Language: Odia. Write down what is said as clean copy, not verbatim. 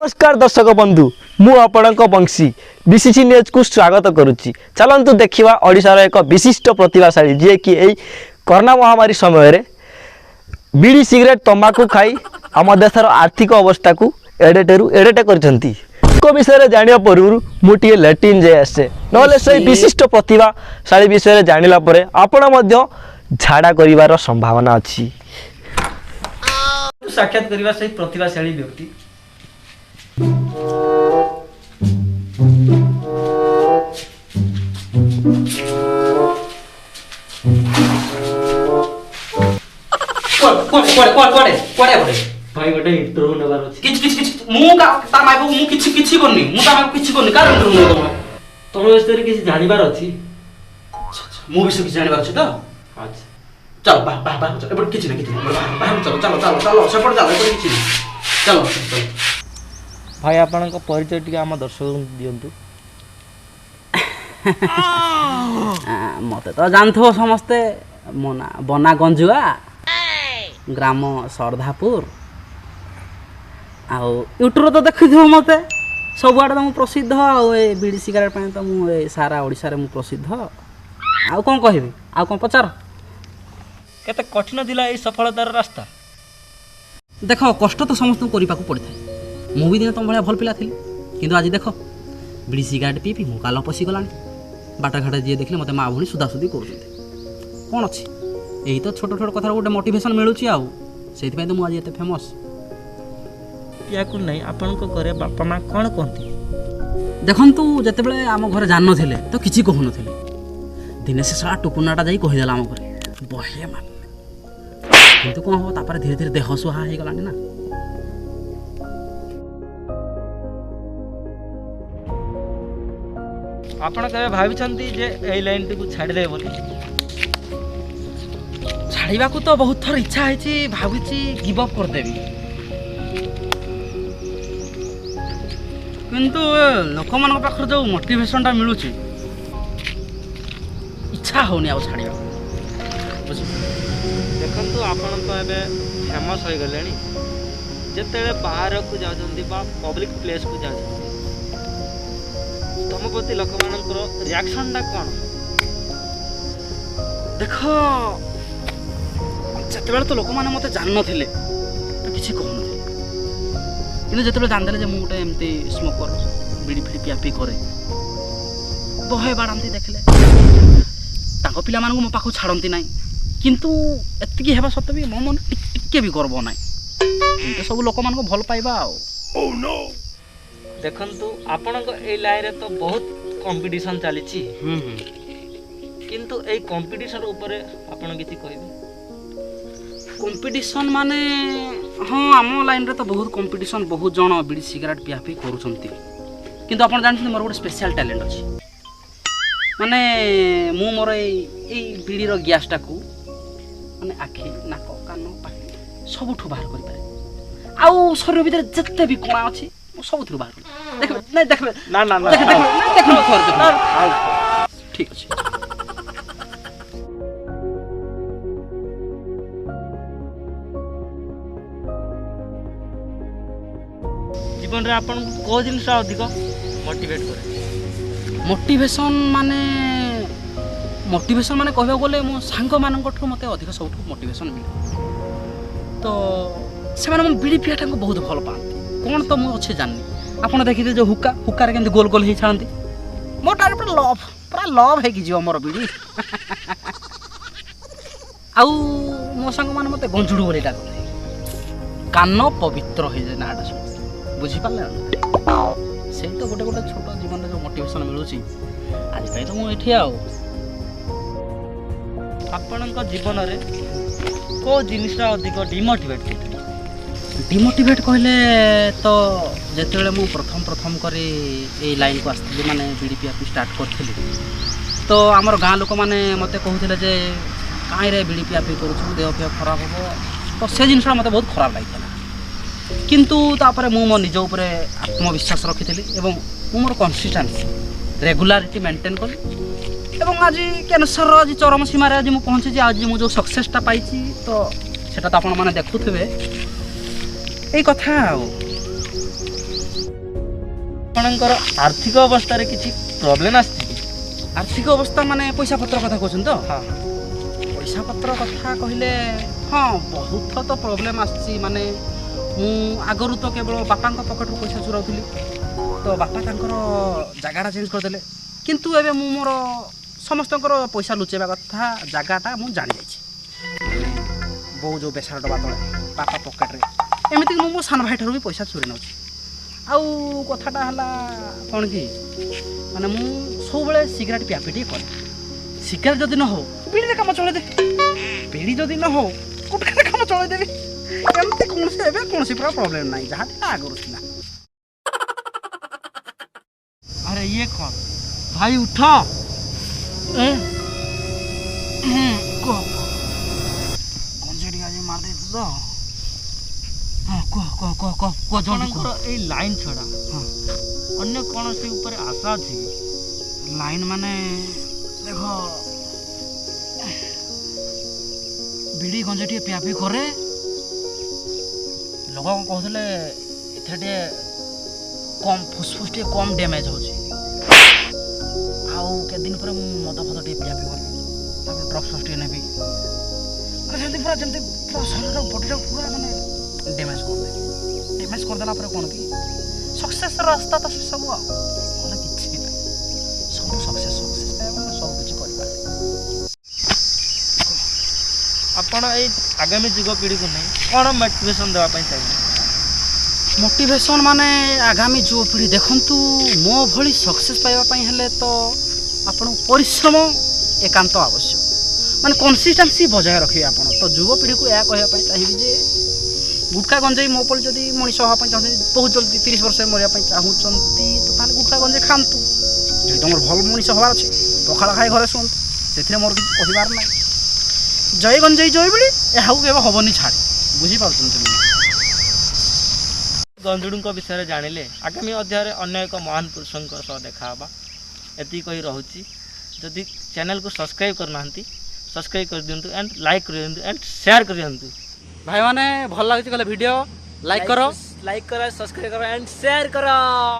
ନମସ୍କାର ଦର୍ଶକ ବନ୍ଧୁ, ମୁଁ ଆପଣଙ୍କ ବଂଶୀ ବିସିସି ନ୍ୟୁଜ୍କୁ ସ୍ୱାଗତ କରୁଛି। ଚାଲନ୍ତୁ ଦେଖିବା ଓଡ଼ିଶାର ଏକ ବିଶିଷ୍ଟ ପ୍ରତିଭାଶାଳୀ, ଯିଏକି ଏଇ କରୋନା ମହାମାରୀ ସମୟରେ ବିଡ଼ି, ସିଗାରେଟ୍, ତମ୍ବାକୁ ଖାଇ ଆମ ଦେଶର ଆର୍ଥିକ ଅବସ୍ଥାକୁ ଏଡ଼େଟେରୁ ଏଡ଼େଟେ କରିଛନ୍ତି। ତାଙ୍କ ବିଷୟରେ ଜାଣିବା ପୂର୍ବରୁ ମୁଁ ଟିକେ ଲାଟ୍ରିନ୍ ଯାଇ ଆସେ, ନହେଲେ ସେଇ ବିଶିଷ୍ଟ ପ୍ରତିଭାଶାଳୀ ବିଷୟରେ ଜାଣିଲା ପରେ ଆପଣ ମଧ୍ୟ ଝାଡ଼ା କରିବାର ସମ୍ଭାବନା ଅଛି। ସାକ୍ଷାତ କରିବା ସେଇ ପ୍ରତିଭାଶାଳୀ ବ୍ୟକ୍ତି। କୁଆଡ଼େ କୁଆଡ଼େ କୁଆଡ଼େ କୁଆଡ଼େ କୁଆଡ଼େ କୁଆଡ଼େ? ଭାଇ, ଗୋଟେ ଇଣ୍ଟରଭ୍ୟୁ ନେବାର ଅଛି। କିଛି କିଛି କିଛି ମୁଁ ତା ମାଇକୁ ମୁଁ କିଛି କିଛି କରିନି। ମୁଁ ତା ମାଇକୁ କିଛି କରିନି। କାର ଇଣ୍ଟରଭ୍ୟୁ ନେବ ତମେ? ତମ ବିଷୟରେ କିଛି ଜାଣିବାର ଅଛି। ମୁଁ ବିଷୟ କିଛି ଜାଣିବାର ଅଛି ତ? ଆଚ୍ଛା। ଚାଲ, ବାହାର ବାହାର ବାହାର ଚାଲ। ଏପଟେ କିଛି ନାହିଁ, କିଛି ନାହିଁ। ବାହାର ବାହାର ଚାଲ, ଚାଲ ଚାଲ ଚାଲ, ସେପଟେ ଚାଲ, ଏପଟେ କିଛି ନାହିଁ। ଚାଲ ଚାଲ। ଭାଇ, ଆପଣଙ୍କ ପରିଚୟ ଟିକେ ଆମ ଦର୍ଶକଙ୍କୁ ଦିଅନ୍ତୁ। ମତେ ତ ଜାଣିଥିବ ସମସ୍ତେ, ମୋ ନାଁ ବନା ଗଞ୍ଜୁଆ, ଗ୍ରାମ ସର୍ଦ୍ଧାପୁର। ଆଉ ୟୁଟ୍ୟୁବରେ ତ ଦେଖିଥିବ ମୋତେ, ସବୁଆଡ଼େ ତ ମୁଁ ପ୍ରସିଦ୍ଧ। ଆଉ ଏ ବିଡ଼ି ସିଗାରେଟ୍ ପାଇଁ ତ ମୁଁ ଏ ସାରା ଓଡ଼ିଶାରେ ମୁଁ ପ୍ରସିଦ୍ଧ। ଆଉ କ'ଣ କହିବି? ଆଉ କ'ଣ ପଚାର? କେତେ କଠିନ ଥିଲା ଏଇ ସଫଳତାର ରାସ୍ତା? ଦେଖ, କଷ୍ଟ ତ ସମସ୍ତଙ୍କୁ କରିବାକୁ ପଡ଼ିଥାଏ। ମୁଁ ବି ଦିନେ ତୁମ ଭଳିଆ ଭଲ ପିଲା ଥିଲି, କିନ୍ତୁ ଆଜି ଦେଖ, ବିଡ଼ି ସିଗାରେଟ୍ ପିଇ ପିଇ ମୋ ଗାଲ ପଶିଗଲାଣି। ବାଟଘାଟ ଯିଏ ଦେଖିଲେ ମୋତେ ମା ଭଉଣୀ ସୁଧାସୁଧି କରୁଛନ୍ତି। କ'ଣ ଅଛି, ଏଇ ତ ଛୋଟ ଛୋଟ କଥାର ଗୋଟେ ମୋଟିଭେସନ୍ ମିଳୁଛି, ଆଉ ସେଇଥିପାଇଁ ତ ମୁଁ ଆଜି ଏତେ ଫେମସ୍। ୟାକୁ ନେଇ ଆପଣଙ୍କ ଘରେ ବାପା ମା କ'ଣ କୁହନ୍ତି? ଦେଖନ୍ତୁ, ଯେତେବେଳେ ଆମ ଘରେ ଜାଣିନଥିଲେ ତ କିଛି କହୁନଥିଲେ। ଦିନେ ସେ ଶଳା ଟୁକୁନାଟା ଯାଇ କହିଦେଲା ଆମ ଘରେ, ବହେ ମାରିଲେ। କିନ୍ତୁ କ'ଣ ହବ, ତାପରେ ଧୀରେ ଧୀରେ ଦେହ ସୁହା ହେଇଗଲାଣି ନା। ଆପଣ କେବେ ଭାବିଛନ୍ତି ଯେ ଏଇ ଲାଇନଟିକୁ ଛାଡ଼ିଦେବେ ବୋଲି? ଛାଡ଼ିବାକୁ ତ ବହୁତ ଥର ଇଚ୍ଛା ହେଇଛି, ଭାବୁଛି ଗିଭ୍ ଅପ୍ କରିଦେବି, କିନ୍ତୁ ଏ ଲୋକମାନଙ୍କ ପାଖରୁ ଯେଉଁ ମୋଟିଭେସନଟା ମିଳୁଛି, ଇଚ୍ଛା ହଉନି ଆଉ ଛାଡ଼ିବାକୁ, ବୁଝିଲେ? ଦେଖନ୍ତୁ, ଆପଣ ତ ଏବେ ଫେମସ୍ ହୋଇଗଲେଣି। ଯେତେବେଳେ ବାହାରକୁ ଯାଉଛନ୍ତି ବା ପବ୍ଲିକ୍ ପ୍ଲେସ୍କୁ ଯାଉଛନ୍ତି, ତମ ପ୍ରତି ଲୋକମାନଙ୍କର ରିଆକ୍ସନଟା କ'ଣ? ଦେଖ, ଯେତେବେଳେ ତ ଲୋକମାନେ ମୋତେ ଜାଣିନଥିଲେ ତ କିଛି କହୁନଥିଲେ, କିନ୍ତୁ ଯେତେବେଳେ ଜାଣିଦେଲେ ଯେ ମୁଁ ଗୋଟେ ଏମିତି ସ୍ମୋକର, ବିଡ଼ି ଫିଡ଼ି ପିଆ ପିଇ କରେ, ବହେ ବାଡ଼ାନ୍ତି ଦେଖିଲେ। ତାଙ୍କ ପିଲାମାନଙ୍କୁ ମୋ ପାଖକୁ ଛାଡ଼ନ୍ତି ନାହିଁ। କିନ୍ତୁ ଏତିକି ହେବା ସତ୍ତ୍ୱେ ବି ମୋ ମନ ଟିକେ ବି ଗର୍ବ ନାହିଁ। ଏଇ ତ ସବୁ ଲୋକମାନଙ୍କୁ ଭଲ ପାଇବା ଆଉ। ଦେଖନ୍ତୁ, ଆପଣଙ୍କ ଏଇ ଲାଇନରେ ତ ବହୁତ କମ୍ପିଟିସନ୍ ଚାଲିଛି, କିନ୍ତୁ ଏଇ କମ୍ପିଟିସନ୍ ଉପରେ ଆପଣ କିଛି କହିବେ? କମ୍ପିଟିସନ୍ ମାନେ, ହଁ, ଆମ ଲାଇନ୍ରେ ତ ବହୁତ କମ୍ପିଟିସନ୍। ବହୁତ ଜଣ ବିଡ଼ି ସିଗାରେଟ୍ ପିଆ ପିଇ କରୁଛନ୍ତି, କିନ୍ତୁ ଆପଣ ଜାଣିଛନ୍ତି, ମୋର ଗୋଟେ ସ୍ପେଶିଆଲ୍ ଟ୍ୟାଲେଣ୍ଟ ଅଛି। ମାନେ ମୁଁ ମୋର ଏଇ ବିଡ଼ିର ଗ୍ୟାସ୍ଟାକୁ ମାନେ ଆଖି, ନାକ, କାନ, ପାଟି ସବୁଠୁ ବାହାର କରିପାରେ। ଆଉ ଶରୀର ଭିତରେ ଯେତେ ବି କଣା ଅଛି, ମୁଁ ସବୁଥିରୁ ବାହାର କରିପାରେ। ଦେଖିବେ ନାଇଁ? ଦେଖିବେ? ନା ନା ନା। ଦେଖ ଦେଖ, ଦେଖନ୍ତୁ ଥରେ ଦେଖନ୍ତୁ। ଠିକ୍ ଅଛି। ଜୀବନରେ ଆପଣଙ୍କୁ କେଉଁ ଜିନିଷ ଅଧିକ ମୋଟିଭେଟ୍ କରେ? ମୋଟିଭେସନ୍ ମାନେ କହିବାକୁ ଗଲେ ମୋ ସାଙ୍ଗମାନଙ୍କଠୁ ମୋତେ ଅଧିକ ସବୁଠୁ ମୋଟିଭେସନ୍ ମିଳେ। ତ ସେମାନେ ମୋ ବିଡ଼ି ପିଆଟାକୁ ବହୁତ ଭଲ ପାଆନ୍ତି। କ'ଣ ତ ମୁଁ ଅଛି ଜାଣିନି। ଆପଣ ଦେଖିଥିବେ ଯେଉଁ ହୁକା, ହୁକାରେ କେମିତି ଗୋଲ ଗୋଲ ହେଇ ଛାଡ଼ନ୍ତି, ମୋଟା ପୁରା ଲଭ୍, ପୁରା ଲଭ୍ ହେଇକି ଯିବ ମୋର ବିଡ଼ି। ଆଉ ମୋ ସାଙ୍ଗମାନେ ମୋତେ ଗଞ୍ଜୁଡ଼ୁ ବୋଲି ଡାକନ୍ତି। କାନ ପବିତ୍ର ହେଇଯାଏ ନାଁଟା ଶୁଣି, ବୁଝିପାରିଲେ ନା? ସେଇ ତ ଗୋଟେ ଗୋଟେ ଛୋଟ ଜୀବନରେ ଯେଉଁ ମୋଟିଭେସନ୍ ମିଳୁଛି, ଆଜି ପାଇଁ ତ ମୁଁ ଏଠି। ଆଉ ଆପଣଙ୍କ ଜୀବନରେ କେଉଁ ଜିନିଷଟା ଅଧିକ ଡିମୋଟିଭେଟ୍ କରିଥାଏ? ଡିମୋଟିଭେଟ୍ କହିଲେ ତ ଯେତେବେଳେ ମୁଁ ପ୍ରଥମ ପ୍ରଥମ କରି ଏଇ ଲାଇନ୍କୁ ଆସିଥିଲି, ମାନେ ବିଡ଼ି ପିଆ ପିଇ ଷ୍ଟାର୍ଟ କରିଥିଲି, ତ ଆମର ଗାଁ ଲୋକମାନେ ମୋତେ କହୁଥିଲେ ଯେ କାହିଁରେ ବିଡ଼ି ପିଆ ପିଇ କରୁଛୁ, ଦେହ ଫେହ ଖରାପ ହେବ। ତ ସେ ଜିନିଷଟା ମୋତେ ବହୁତ ଖରାପ ଲାଗିଥିଲା। କିନ୍ତୁ ତାପରେ ମୁଁ ମୋ ନିଜ ଉପରେ ଆତ୍ମବିଶ୍ୱାସ ରଖିଥିଲି ଏବଂ ମୁଁ ମୋର କନସିଷ୍ଟାନ୍ସି, ରେଗୁଲାରିଟି ମେଣ୍ଟେନ୍ କଲି ଏବଂ ଆଜି କ୍ୟାନ୍ସରର ଆଜି ଚରମ ସୀମାରେ ଆଜି ମୁଁ ପହଞ୍ଚିଛି। ଆଜି ମୁଁ ଯେଉଁ ସକ୍ସେସଟା ପାଇଛି, ତ ସେଟା ତ ଆପଣମାନେ ଦେଖୁଥିବେ। ଏଇ କଥା ଆଉ। ଆପଣଙ୍କର ଆର୍ଥିକ ଅବସ୍ଥାରେ କିଛି ପ୍ରୋବ୍ଲେମ୍ ଆସିଛି କି? ଆର୍ଥିକ ଅବସ୍ଥା ମାନେ ପଇସା ପତ୍ର କଥା କହୁଛନ୍ତି ତ? ହଁ। ପଇସା ପତ୍ର କଥା କହିଲେ, ହଁ, ବହୁତ ତ ପ୍ରୋବ୍ଲେମ୍ ଆସିଛି। ମାନେ ମୁଁ ଆଗରୁ ତ କେବଳ ବାପାଙ୍କ ପକେଟରୁ ପଇସା ଚୁରାଉଥିଲି, ତ ବାପା ତାଙ୍କର ଜାଗାଟା ଚେଞ୍ଜ କରିଦେଲେ। କିନ୍ତୁ ଏବେ ମୁଁ ମୋର ସମସ୍ତଙ୍କର ପଇସା ଲୁଚେଇବା କଥା ଜାଗାଟା ମୁଁ ଜାଣିଯାଇଛି। ବୋଉ ଯେଉଁ ବେସର ଡବା ତଳେ, ବାପା ପକେଟରେ, ଏମିତିକି ମୁଁ ମୋ ସାନ ଭାଇ ଠାରୁ ବି ପଇସା ଚୋରି ନେଉଛି। ଆଉ କଥାଟା ହେଲା କ'ଣ କି, ମାନେ ମୁଁ ସବୁବେଳେ ସିଗାରେଟ୍ ପିଆପି ଟିକେ କରେ। ସିଗାରେଟ୍ ଯଦି ନ ହଉ, ବିଡ଼ିରେ କାମ ଚଳେଇଦେବି। ବିଡ଼ି ଯଦି ନ ହଉ, ଗୁଟଖାରେ କାମ ଚଳେଇଦେବି। ଏମିତି କୌଣସି ଏବେ କୌଣସି ପ୍ରକାର ପ୍ରୋବ୍ଲେମ୍ ନାହିଁ, ଯାହା ଥିଲା ଆଗରୁ ଥିଲା। ଆରେ, ଇଏ କ'ଣ? ଭାଇ, ଉଠ। କୁହ। ଗଞ୍ଜେଇ ଟିକେ ଆଜି ମାରିଦେଇଛୁ ତ। ହଁ, କୁହ କୁହ କୁହ କୁହ କୁହ, ଜଲ୍ଦି କୁହ। ଆପଣଙ୍କର ଏଇ ଲାଇନ୍ ଛଡ଼ା ଅନ୍ୟ କୌଣସି ଉପରେ ଆଶା ଅଛି କି? ଲାଇନ୍ ମାନେ ଦେଖ, ବିଡ଼ି ଗଞ୍ଜେଇ ଟିକେ ପିଆପି କରେ। ଲୋକ କ'ଣ କହୁଥିଲେ, ଏଥିରେ ଟିକେ କମ୍ ଫୁସଫୁସ୍ ଟିକେ କମ୍ ଡ୍ୟାମେଜ୍ ହେଉଛି। ଆଉ କେତେ ଦିନ ପରେ ମୁଁ ମଦ ଫଦ ଟିକେ ପିଆପି କରିବି, ତାପରେ ଡ୍ରଗ୍ସ ଫ୍ରଗ୍ସ ଟିକେ ନେବି। ମାନେ ସେମିତି ପୁରା ଯେମିତି ପୁରା ଶରୀରଟାକୁ, ବଡ଼ିଟାକୁ ପୁରା ମାନେ ଡ୍ୟାମେଜ୍ କରିଦେବି। ଡ୍ୟାମେଜ୍ କରିଦେଲା ପରେ କ'ଣ କି ସକ୍ସେସ୍ର ରାସ୍ତା ତ ସେସବୁ, ଆଉ ନହେଲେ କିଛି ନାହିଁ। ସବୁ ସକ୍ସେସ୍ ପାଇବା ମାନେ ସବୁ କିଛି କରିପାରିବେ। ଆପଣ ଏଇ ଆଗାମୀ ଯୁବପିଢ଼ିକୁ ନେଇ କ'ଣ ମୋଟିଭେସନ୍ ଦେବା ପାଇଁ ଚାହିଁବେ? ମୋଟିଭେସନ୍ ମାନେ ଆଗାମୀ ଯୁବପିଢ଼ି, ଦେଖନ୍ତୁ, ମୋ ଭଳି ସକ୍ସେସ୍ ପାଇବା ପାଇଁ ହେଲେ ତ ଆପଣଙ୍କୁ ପରିଶ୍ରମ ଏକାନ୍ତ ଆବଶ୍ୟକ, ମାନେ କନସିଷ୍ଟାନ୍ସି ବଜାୟ ରଖିବେ ଆପଣ। ତ ଯୁବପିଢ଼ିକୁ ଏହା କହିବା ପାଇଁ ଚାହିଁବି ଯେ ଗୁଟଖା ଗଞ୍ଜେଇ, ମୋ ଭଳି ଯଦି ମଣିଷ ହେବା ପାଇଁ ଚାହୁଁଛନ୍ତି, ବହୁତ ଜଲ୍ଦି 30 ବର୍ଷରେ ମରିବା ପାଇଁ ଚାହୁଁଛନ୍ତି, ତ ତାହେଲେ ଗୁଟଖା ଗଞ୍ଜେଇ ଖାଆନ୍ତୁ। ଯଦି ତୁମର ଭଲ ମଣିଷ ହେବାର ଅଛି, ପଖାଳ ଖାଇ ଘରେ ଶୁଅନ୍ତୁ, ସେଥିରେ ମୋର କିଛି କହିବାର ନାହିଁ। ଜୟ ଗଞ୍ଜେଇ, ଜୟ ବିଡ଼ି, ଏହାକୁ କେବେ ହେବନି ଛାଡ଼ି। ବୁଝିପାରୁଛନ୍ତି? ଗଞ୍ଜୁଡ଼ୁଙ୍କ ବିଷୟରେ ଜାଣିଲେ। ଆଗାମୀ ଅଧ୍ୟାୟରେ ଅନ୍ୟ ଏକ ମହାନ ପୁରୁଷଙ୍କ ସହ ଦେଖା ହେବା, ଏତିକି କହି ରହୁଛି। ଯଦି ଚ୍ୟାନେଲକୁ ସବସ୍କ୍ରାଇବ୍ କରିନାହାନ୍ତି, ସବସ୍କ୍ରାଇବ୍ କରିଦିଅନ୍ତୁ ଆଣ୍ଡ ଲାଇକ୍ କରିଦିଅନ୍ତୁ ଆଣ୍ଡ ସେୟାର କରିଦିଅନ୍ତୁ। ଭାଇମାନେ, ଭଲ ଲାଗୁଛି କହିଲେ ଭିଡ଼ିଓ ଲାଇକ୍ କର। ଲାଇକ୍ କର, ସବସ୍କ୍ରାଇବ୍ କର ଆଣ୍ଡ ସେୟାର କର।